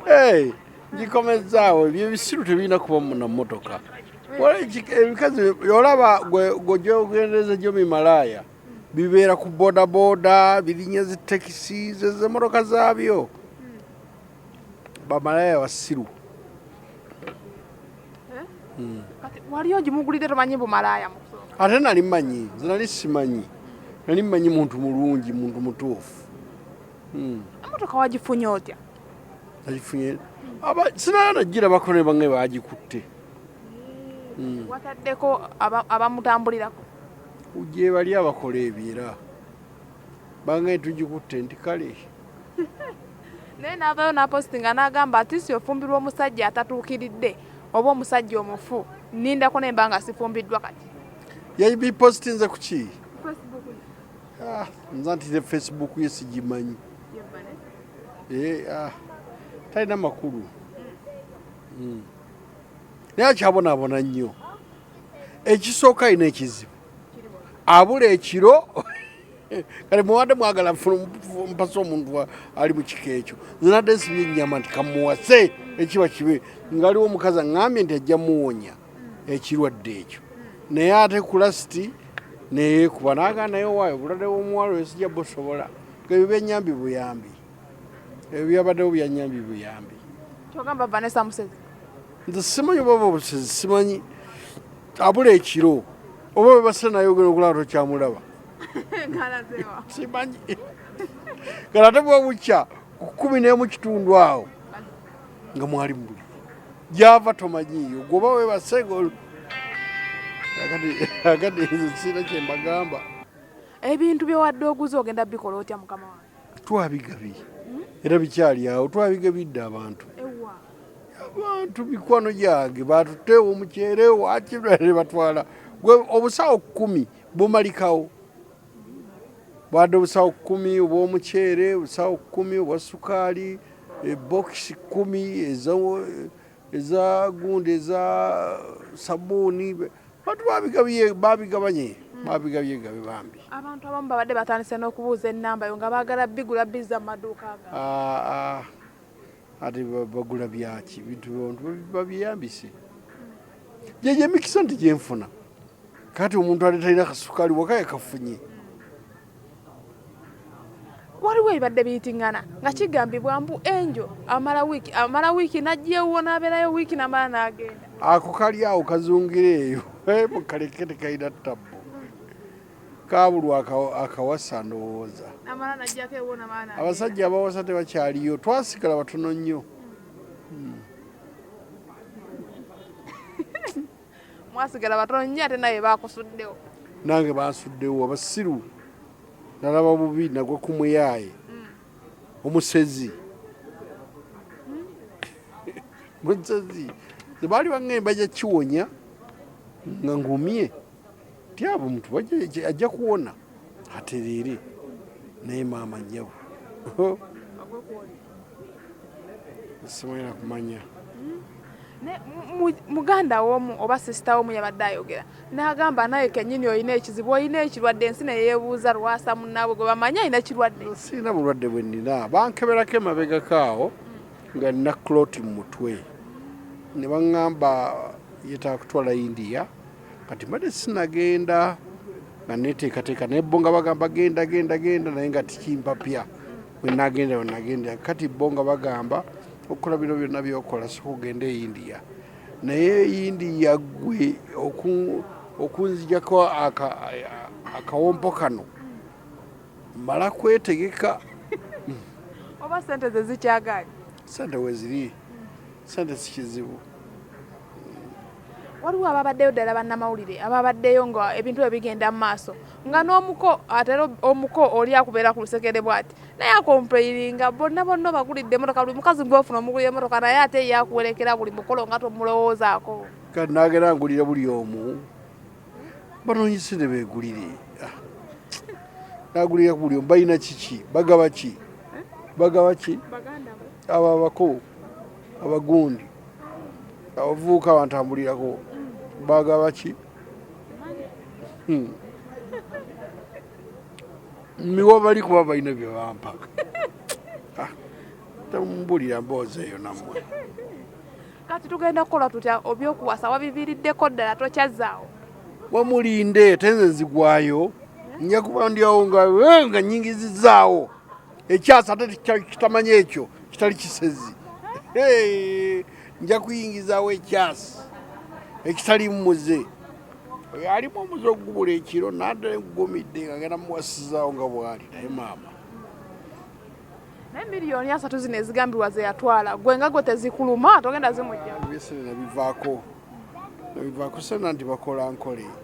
Hey, ngikomezzaawo. Ebyo ebisiru tebirina kuba na mmotoka. Ebikazi olaba gweogendereza gyo bimalaaya bibeera ku bodaboda, birinnya zi tekisi, zezemotoka zaabyo. Bamalaaya basiru. Kati wali ogimugulidde tomanyi bumalaaya mu kusooka? Ate nali mmanyi, nze nali simanyi, nali mmanyi muntu mulungi, muntu mutuufu. Emotoka wagifunye otya? Nagifunye sinala nagirabako ne bange bagikutte. Wataddeko abamutambulirako? Gye bali abakola ebyo, era bange tugikutte nti kale. Naye n'avaayo n'apositinga n'agamba ati si ofumbirwa omusajja atatuukiridde oba omusajja omufu, nindako nemba nga sifumbiddwa kati. Yabipositinze ku ki? Ah, nze nti ne Facebook ye sigimanyi. Eh, ah, talina makulu. Naye akyabonaabona nnyo. Ekisooka alina ekizibu, abula ekiro. Kale muwadde mwagala mpasa omuntu ali mu kika ekyo. Nze nadde nsibye ennyama nti kamuwase ekiba kibe, ngaaliwo omukazi aŋŋambye nti ajja muwonya ekirwadde ekyo, naye ate ku lasiti neyeekuba nagaa naye owaayo obulwadde bw'omuwala oyo sijja busobola. Ebyo byenyambi buyambi, ebyo byabaddewo byanyambi buyambi. Kyogamba Vanessa musezi? Nze simanyi oba obusezi, simanyi. Abula ekiro oba webase naye ogenda okulaba tokyamulaba. Simanyi. Kale ate bwe bukya ku 11 kitundu awo nga mwali mubuli gyava tomanyiiyo gwoba webase. Akati nze sirina kyembagamba. Ebintu byewadde oguze ogenda bikola otya, mukama wange? Twabigabye era bikyali awo, twabigabidde abantu. Ewa? Abantu mikwano gyange batuteewo omuceere wakirale batwala. Gwe obusawo 10 bumalikawo, bwadde obusawo 10 obw'omuceere, obusawo 10 obwa sukaali, ebokisi 10 eza gundi, eza sabuuni. Bantu babigabye, babigabanye, babigabye gabe bambi. Abantu abamu babadde batandise n'okubuuza ennamba yo nga baagala bigula bizza mu maduuka gaabwe. Ah, ah, ate bagula byaki? Bintu bantu babyeyambise. Gyegyo emikisa nti gyenfuna. Kati omuntu ate talina kasukaali waka yakafunye. Waliwo ebibadde biyitiŋŋana nga kigambibwa mbu enjo amala wiiki, amala wiiki n'ajja ewuwo n'abeerayo wiiki n'amala n'agenda. Ako kali awo kazungira eyo. Eh, mukaleke, tekalina ttabbu, kabulwa akawasa ndowooza. Amala n'ajjako ewuwo n'amala n'agenda. Abasajja abawasa tebakyaliyo, twasigala batono nnyo. Mwasigala batono nnyo, ate naye bakusuddewo. Nange bansuddewo abasiru. Nalaba bubi, nagwa ku muyaaye omusezi, musezi. Baali baŋŋambye bajja kiwonya nga ngumye ti abo omuntu ajja kuwona atereere, naye maama nnyabo simanyina kumanya. Ne muganda w'omu oba sisita w'omu yabadde ayogera n'agamba naye kennyini olina ekizibu, olina ekirwadde. Ensi ne yeebuuza lwasa munnaabwe gwe bamanyi alina kirwadde. Sirina bulwadde bwe nnina. Bankeberako emabegako awo nga nina clot mu mutwe ne baŋŋamba yeetaaga kutwala India. Kati mbadde sinagenda nga neteekateeka, naye bo nga bagamba genda, genda, genda, naye nga tikimpapya. Bwe nagenda kati bo nga bagamba okukola bino byonna byokola sooka ogende e India. Naye India gwe okunzijako akawompo kano mala kwetegeka. Oba sente ze zikyagaanye? Sente weziri, sente si kizibu. Waliwo ababaddeyo ddala bannamawulire ababaddeyo nga ebintu ebyo bigenda mu maaso, nga n'omuko atera omuko oli akubeera ku lusekere bw'ati naye akomplaininga bonna bonna obagulidde emotoka, buli mukazi gwofuna omugulira emotoka, naye ate ye akuwerekera buli mukolo nga tomulowoozaako. Kati nagera ngulira buli omu, banoonye sente beegulire. Ah. Nagulira ku buli omu, balina kiki? Bagaba ki? Bagaba ki? Abo abako abagundi abavubuka bantambulirako bagaba ki? Miwa bali kuba balina bye bampa. Ah. Temumbulira mboozi eyo nammwe. Kati tugenda kukola tutya? Obyokuwasa wabiviiriddeko ddala, tokyazzaawo? Wamulinde, tenze nzigwayo, nja kuba ndyawo nga nga nyingizizaawo ekyasa ate kitamanyi ekyo kitali kisezi. Nja kuyingizaawo ekyasi ekitali muze. Oyo alimu omuze ogubula ekiro nadde gumidde nga ngenda muwasizaawo nga bwali, naye maama. Naye 30 miliyoni zino ezigambibwa ze yatwala, gwe nga gwe tezikuluma? Togenda zimujja? Byesene nabivaako, nabivaako sena nti bakola nkole.